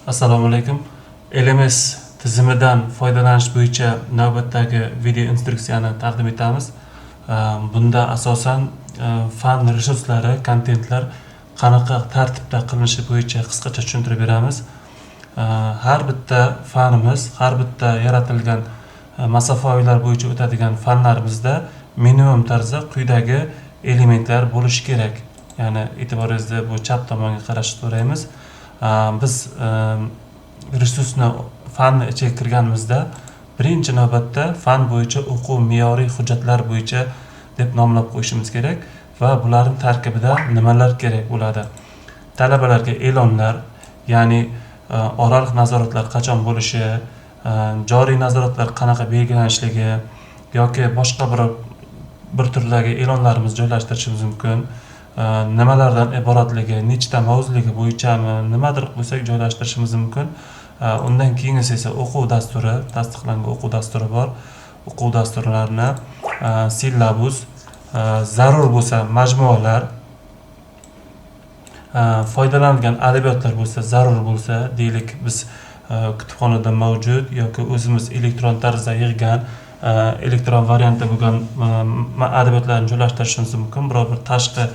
Assalomu alaykum. LMS tizimidan foydalanish bo'yicha navbatdagi video instruksiyani taqdim etamiz. Bunda asosan fan resurslari, kontentlar qanaqa tartibda qilinishi bo'yicha qisqacha tushuntirib beramiz. Har bitta fanimiz, har bitta yaratilgan masofaviylar bo'yicha o'tadigan fanlarimizda minimum tarzda quyidagi elementlar bo'lishi kerak. Ya'ni e'tiboringizni bu chap tomonga qarashni so'raymiz. Biz resursni, fanni ichiga kirganimizda birinchi navbatda fan bo'yicha o'quv me'yoriy hujjatlar bo'yicha deb nomlab qo'yishimiz kerak va bularning tarkibida nimalar kerak bo'ladi? Talabalarga e'lonlar, ya'ni oraliq nazoratlar qachon bo'lishi, joriy nazoratlar qanaqa belgilanishligi yoki boshqa bir turdagi e'lonlarimizni joylashtirishimiz mumkin. Nimalardan iboratligi, nechta mavzuligi bo'yichami, nimadir bo'lsak joylashtirishimiz mumkin. Undan keyingisi esa o'quv dasturi, tasdiqlangan o'quv dasturi bor. O'quv dasturlarini, syllabus, zarur bo'lsa majmualar, foydalanilgan adabiyotlar bo'lsa, zarur bo'lsa, deylik, biz kutubxonada mavjud yoki o'zimiz elektron tarzda yig'gan, elektron variantda bo'lgan adabiyotlarni joylashtirishimiz mumkin. Biror bir tashqi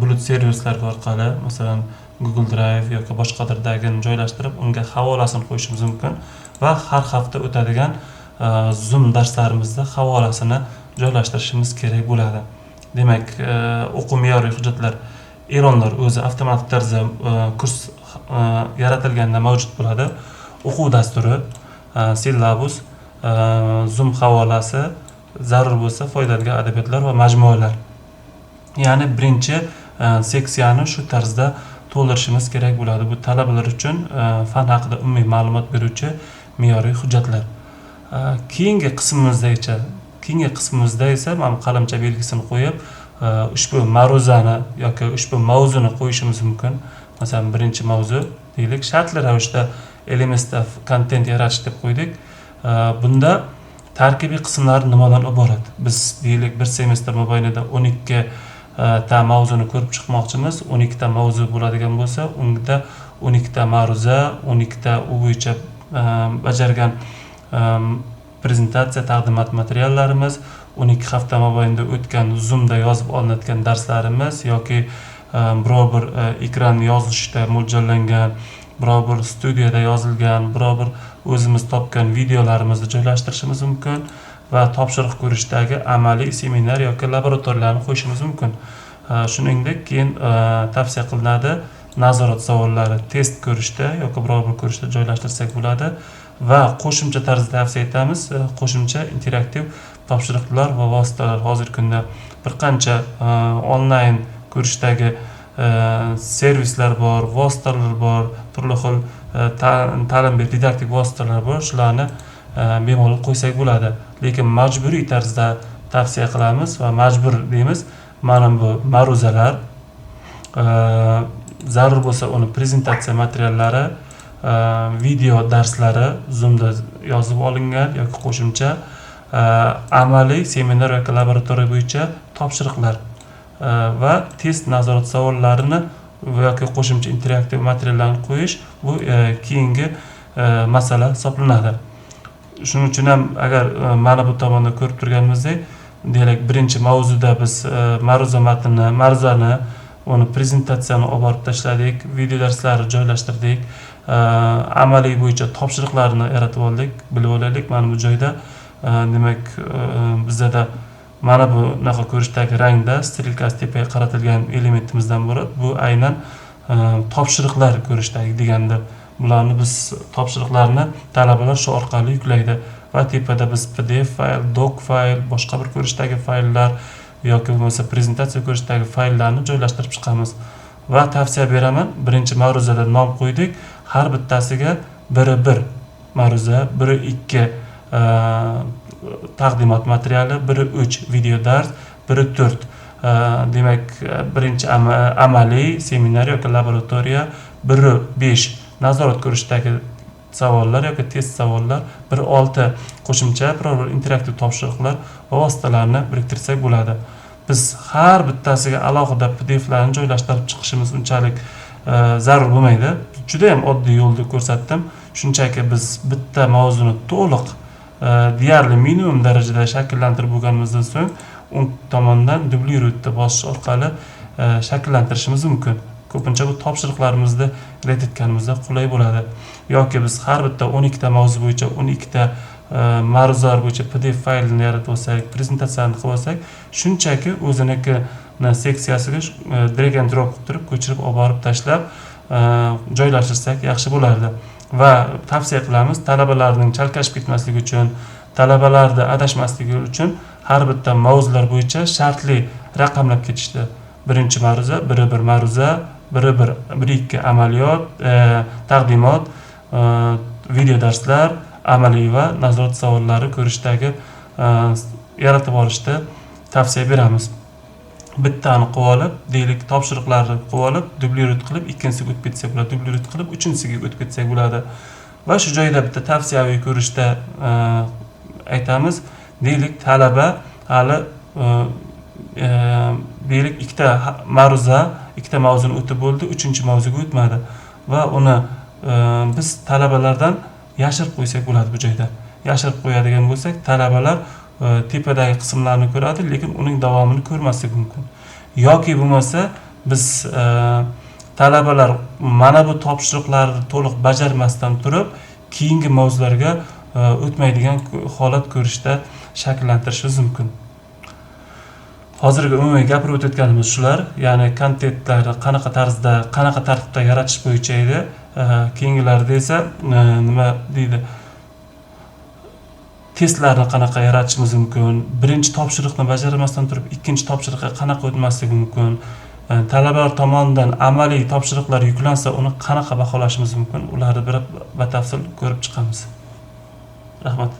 bulut servislar orqali, masalan, Google Drive yoki boshqadirdagini joylashtirib, unga havolasini qo'yishimiz mumkin va har hafta o'tadigan Zoom darslarimizda havolasini joylashtirishimiz kerak bo'ladi. Demak, o'quv me'yoriy hujjatlar, e'lonlar o'zi avtomatik tarzda kurs yaratilganda mavjud bo'ladi. O'quv dasturi, syllabus, Zoom havolasi, zarur bo'lsa foydalangan adabiyotlar va majmualar. Ya'ni birinchi seksiyani shu tarzda to'ldirishimiz kerak bo'ladi. Bu talabalar uchun fan haqida umumiy ma'lumot beruvchi me'yoriy hujjatlar. Keyingi qismimizda esa mana bu qalamcha belgisini qo'yib, ushbu ma'ruzani yoki ushbu mavzuni qo'yishimiz mumkin. Masalan, birinchi mavzu deylik, shartli ravishda LMSda kontent yaratish deb qo'ydik. Bunda tarkibiy qismlari nimadan iborat? Biz deylik bir semestr mobaynida 12 ta mavzuni ko'rib chiqmoqchimiz. 12 ta mavzu bo'ladigan bo'lsa, unda 12 ta ma'ruza, 12 ta u bo'yicha bajargan prezentatsiya, taqdimot materiallarimiz, 12 hafta mobaynida o'tgan Zoomda yozib olinayotgan darslarimiz yoki biror bir ekran yozishda mo'ljallangan, biror bir studiyada yozilgan, biror bir o'zimiz topgan videolarimizni joylashtirishimiz mumkin va topshiriq ko'rishdagi amaliy seminar yoki laboratoriyalarni qo'yishimiz mumkin. Shuningdek, keyin tavsiya qilinadi nazorat savollari test ko'rishda yoki biror bir ko'rishda joylashtirsak bo'ladi va qo'shimcha tarzda tavsiya etamiz, qo'shimcha interaktiv topshiriqlar va vositalar. Hozirgi kunda bir qancha onlayn ko'rishdagi servislar bor, vositalar bor, turli xil ta'lim didaktik vositalar bor, shularni bemalol qo'ysak bo'ladi. Lekin majburiy tarzda tavsiya qilamiz va majbur deymiz, mana bu ma'ruzalar, zarur bo'lsa uni prezentatsiya materiallari, video darslari Zoomda yozib olingan yoki qo'shimcha amaliy seminar yoki laboratoriya bo'yicha topshiriqlar va test nazorat savollarini yoki qo'shimcha interaktiv materiallarni qo'yish bu keyingi masala hisoblanadi. Shuning uchun ham agar mana bu tomonda ko'rib turganimizdek, deylik, birinchi mavzuda biz ma'ruza matnini, ma'ruzani, uni prezentatsiyani olib borib tashladik, video darslarni joylashtirdik, amaliy bo'yicha topshiriqlarni yaratib oldik, bilib olaylik. Mana bu joyda demak, bizada mana bunaqa ko'rishdagi rangda strelkasi tepaga qaratilgan elementimizdan iborat. Bu aynan topshiriqlar ko'rishdagi degandir. Bularni biz topshiriqlarni talabalar shu orqali yuklaydi va tepada biz PDF fayl, doc fayl, boshqa bir ko'rishdagi fayllar yoki bo'lmasa prezentatsiya ko'rishdagi fayllarni joylashtirib chiqamiz. Va tavsiya beraman, birinchi ma'ruzada nom qo'ydik, har bittasiga biri bir ma'ruza, biri 2 taqdimot materiali, biri 3 video dars, biri 4 demak, birinchi amaliy seminar yoki laboratoriya, biri 5 nazorat ko'rishdagi savollar yoki test savollar, biri 6 qo'shimcha biror bir interaktiv topshiriqlar va vositalarni biriktirsak bo'ladi. Biz har bittasiga alohida PDFlarni joylashtirib chiqishimiz unchalik zarur bo'lmaydi. Juda ham oddiy yo'lni ko'rsatdim. Shunchaki biz bitta mavzuni to'liq deyarli minimum darajada shakllantirib bo'lganimizdan so'ng o'ng tomondan дублировать bosish orqali shakllantirishimiz mumkin. Ko'pincha bu topshiriqlarimizni ret etganimizda qulay bo'ladi. Yoki biz har bitta 12 ta mavzu bo'yicha 12 ta ma'ruzalar bo'yicha PDF faylini yaratib olsak, prezentatsiyani qilib olsak, shunchaki o'ziniki seksiyasiga drag and drop qilib turib ko'chirib olib borib tashlab joylashtirsak yaxshi bo'lardi. Va tavsiya qilamiz, talabalarning chalkashib ketmasligi uchun, talabalarni adashmasligi uchun har bitta mavzular bo'yicha shartli raqamlab ketishdi. Birinchi ma'ruza, biri bir ma'ruza, biri bir, bir ikki amaliyot, taqdimot, video darslar, amaliy va nazorat savollari ko'rishdagi yaratib olishni tavsiya beramiz. Bittani qilib olib, deylik, topshiriqlarni qilib olib, дублировать qilib, ikkinchisiga o'tib ketsak bo'ladi, дублировать qilib, uchinchisiga o'tib ketsak bo'ladi. Va shu joyda bitta tavsiyaviy ko'rishda aytamiz, deylik, talaba hali deylik ikkita ma'ruza, ikkita mavzuni o'tib bo'ldi, uchinchi mavzuga o'tmadi va uni biz talabalardan yashirib qo'ysak bo'ladi bu joyda. Yashirib qo'yadigan bo'lsak, talabalar tepadagi qismlarni ko'radi, lekin uning davomini ko'rmasligi mumkin. Yoki bo'lmasa biz talabalar mana bu topshiriqlarni to'liq bajarmasdan turib, keyingi mavzularga o'tmaydigan holat ko'rishda shakllantirishimiz mumkin. Hozirgi umumiy gapirib o'tayotganimiz shular, ya'ni kontentlarni qanaqa tarzda, qanaqa tartibda yaratish bo'yicha edi. Keyingilarida esa nima deydi, testlarni qanaqa yaratishimiz mumkin, birinchi topshiriqni bajarmasdan turib ikkinchi topshiriqqa qanaqa o'tmasligi mumkin, talabalar tomonidan amaliy topshiriqlar yuklansa uni qanaqa baholashimiz mumkin, ularni bir batafsil ko'rib chiqamiz. Rahmat.